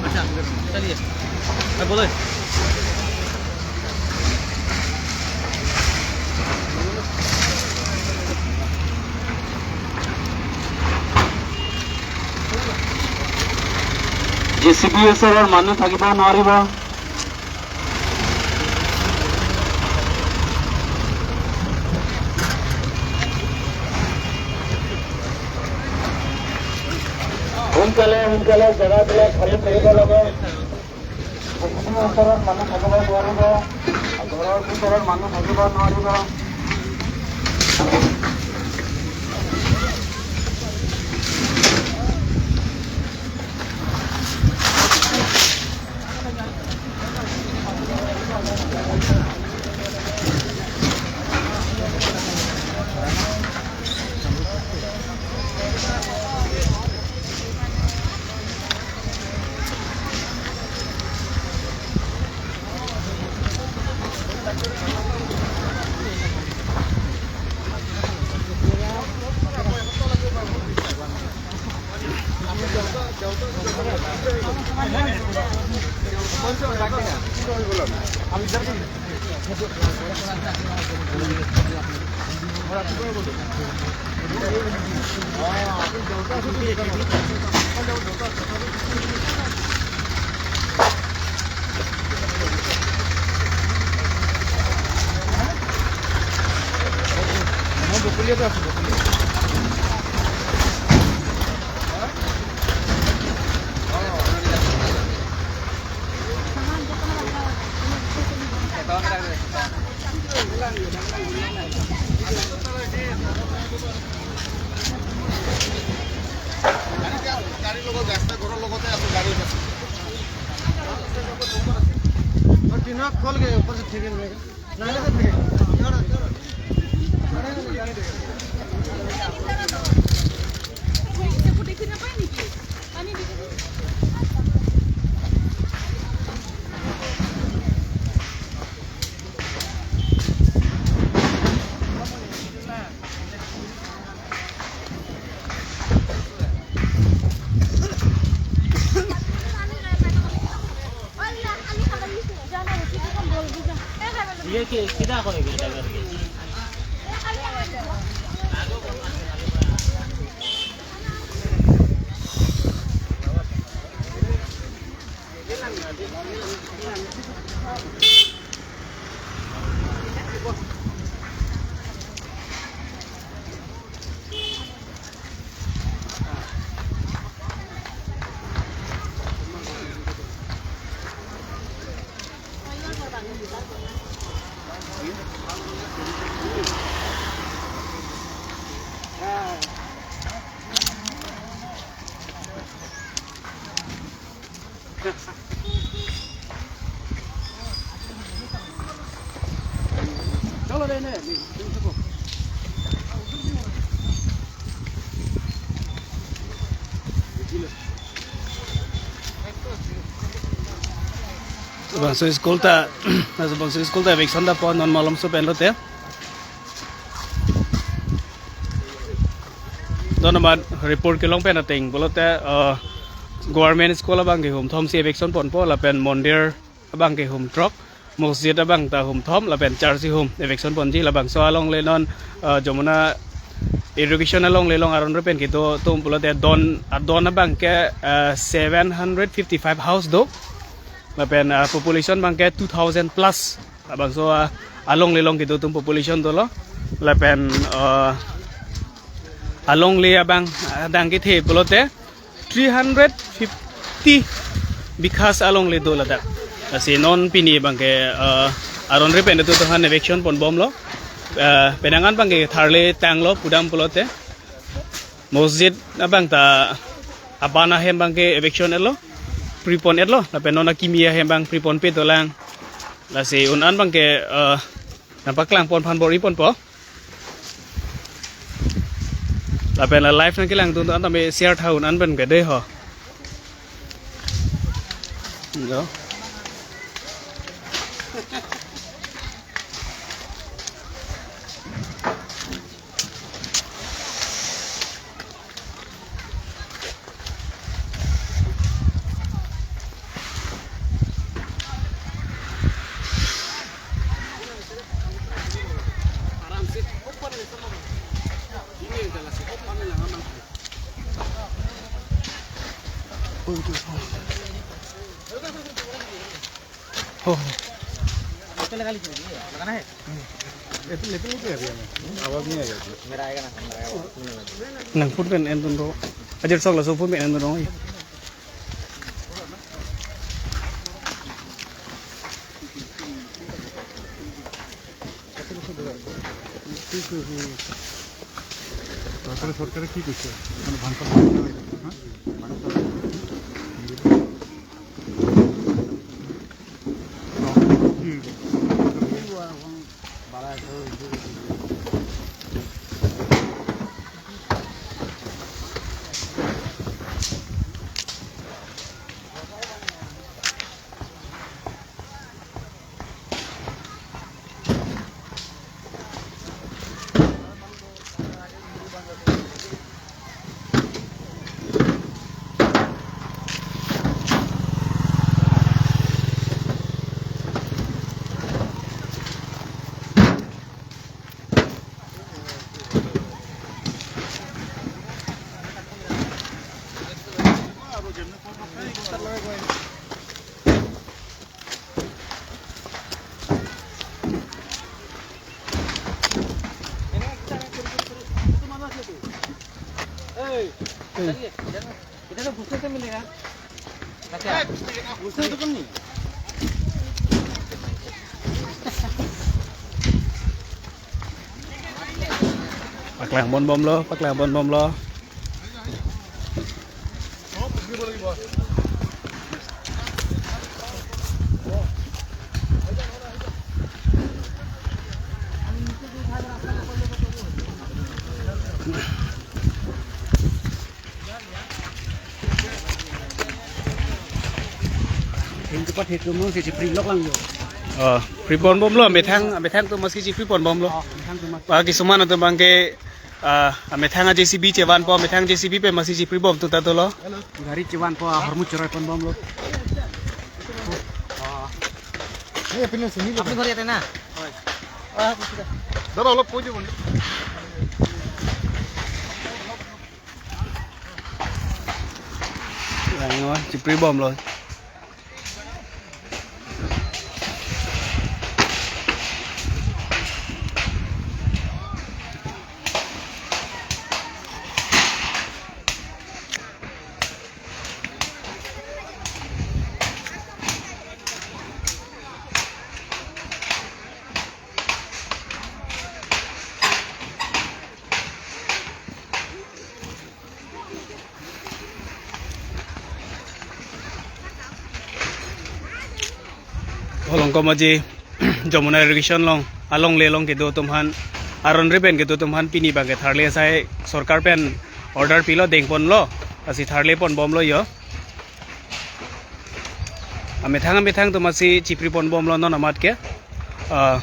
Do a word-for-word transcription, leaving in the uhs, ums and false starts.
আচ্ছা, চলিয়ে। হ্যাঁ, বলো। জে চি বি ওচৰৰ মানুহ থাকিব নোৱাৰিব। সোনকালে, সোনকালে জেগাবিলাক খালী কৰিব লাগে। ওচৰত মানুহ থাকিব নোৱাৰিব, ঘৰৰ ভিতৰত মানুহ থাকিব নোৱাৰিব। গাড়ীৰ লগত, ৰাস্তা ঘৰৰ লগতে আছে, গাড়ী আছে। और टीना खोल के ऊपर से फेंकेंगे। ये कि-, कितना करेगा ड्राइवर के? Bangso school ta, bangso school ta eviction ta pon non malom so pen lote. Don amat report kelong pen ateng pulote, uh, government school abang ke hum thom si eviction ponpo, lapen mondir abang ke hum throk, masjid abang ta hum thom, lapen church si hum eviction ponji. Labangso alongle non, uh, Jamuna irrigation alongle along aron re pen kedo atum pulote don, adon abang ke, uh, seven hundred fifty-five house do. Lapen, ah, population abang ke two thousand plus. Labangso, ah, alongle along kedo atum population dolo. Lapen, ah, alongle abang, ah, adang kethe pulote three hundred fifty bighas alongle do ladak. Lasi non pini abang ke, ah, aron re pen atum aphan eviction ponbomlo. Ah, penang an abang ke tharle tanglo pudam pulote. Masjid abang ta aban ahem abang ke eviction etlo, prepon etlo, lapen non akimi ahem abang prepon pe dolang. Lasi un an abang ke, eh, nangpaklang pon aphan bor-i ponpo. Lapen la live nangkelang dun an tame share tha un an abang ke dei ho. Yo. Oh. इसको लगा लीजिए, ये लगाना है। लेकिन, लेकिन नहीं किया अभी हमें। आवाज नहीं आएगा इसमें। मेरा आएगा ना, मेरा आएगा। Nang phone pen endun do. Ajir sok laso phone pen endun do. তারপরে সরকারে কি করছে? মানে ভাঙচুর করছে না এটা, হ্যাঁ? ভাঙচুর। কি হইল? Paklang ponbomlo, paklang ponbomlo. Hingkepat hetu mo si chipri lok lang yo. Oh, pri ponbomlo, amethang, amethang atum si chipri ponbomlo. Oh, amethang atum. Ba kisuman atum abangke, ah, amethang a J C B chevanpo, amethang J C B pen si chipri bom tu ta dolo. Gari chevanpo, ahormu choroi ponbomlo. Oh. Hey, apni sini. Apni ghar ate na? Dara, olop কৈ দিব নি? Langno, chipri bomlo. Holong komaji Jamuna irrigation along, alongle along kedo atum aphan, aron repen kedo atum aphan pini abangke tharle asai sorkar pen order pilo, dengponlo, lasi tharle ponbomlo yo. Amethang amethang atum si chipri ponbomlo non amat ke. Ah,